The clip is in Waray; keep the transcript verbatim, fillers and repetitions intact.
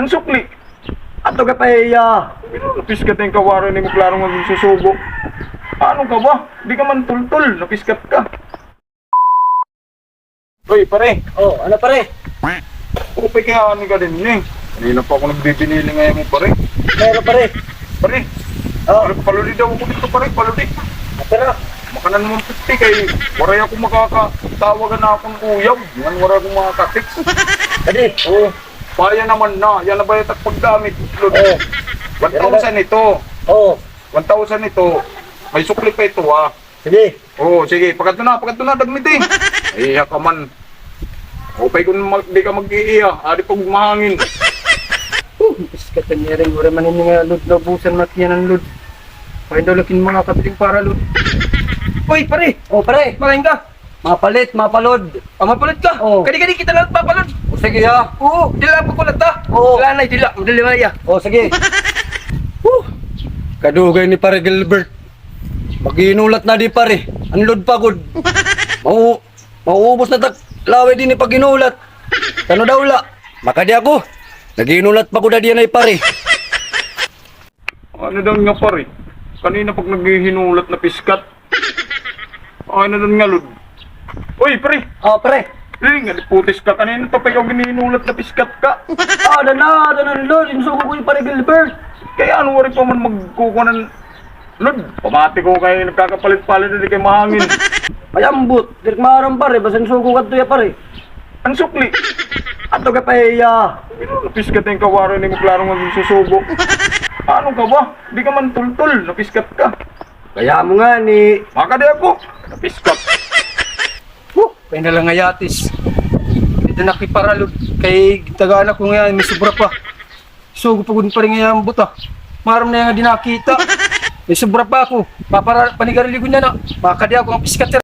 An sukli. Ato ka pa iya. Pero napiskat na yung kawara nimo, klaro nga ginsusugo. Ano ka ba? Di ka man tultol, napiskat ka. Uy, pare. Oh, ano, pare? Upay kay ani ka dinhi. Kanina pa ako nagbibinili nga imo, pare. Pero, pare. Pare. Oh. Pare, paludi daw ako dito, pare, paludi. Pero makanan mo fifty kay waray ako makakatawag na akong uyab. Ngan waray ako makaka-text. Kadi? Oo. Paya naman na. Yana bayad ak paggamit, Lord. Oo. One thousand ito. Oo. One thousand ito. May sukli pa ito, ah. Sige. Oo, sige. Pakadto na, pakadto na, dagmit, eh. Iya ka man. Upay kun mag-, di ka mag-iiya. Adi pag mahangin. Oh, iskatan niya rin. Wala man ini nga load, naubusan man tiyan an load. Pahindaw la kin mga kabiling para load. Uy, pare! Oh, pare! Makain ka? Mapalit, mapalod. Ah, mapalit ka? Oo. Kadi, kadi, kita na lang papalod. O, sige, ha? Oo, dila pa ko na ta. Oo. Lanay, dila. Madali maya. O, sige. Huh. Kadugay ni Pare Gilbert. Maghinulat na di, pare. An load pa gud. Mau-, mauubos na tak laway dinhi paghinulat. Kano daw la? Makadi ako. Naghinulat pa gud na diyan ay, pare. Ano daw nga, pare? Kanina pag naghihinulat napiskat. Ano daw nga, Lord? Uy, pare! Oh, pare! Dili nga, di putis ka. Kanina pa pa ikaw ginihinulat napiskat ka. Ah, dana, dana, Lord. Insugo ko hi Pare Gilbert. Kaya ano, wari pa man magkukunan, Lord? Pamati ko kay nagkakapalit-palit na di kay mahangin. Ay, ambot. Diri maaram, pare. Basta insugo ka tuya, pare. An sukli. Ato ka pa iya. Pero napiskat na yung kawara nimo, klaro nga ginsusugo. Ano ka ba? Di ka man tultol, napiskat ka. Kaya mo nga ni. Makadi ako, napiskat. Huh, kaya na lang nga yatis. Dito na kay para, Lord. Kay tagaan ako nga, may sobra pa. Sugo pa gud pa rin nga ambot, ah. Maaram na nga di nakita. May sobra pa ako. Papara-, panigarilyo gud na na. Makadi ako nga piskat,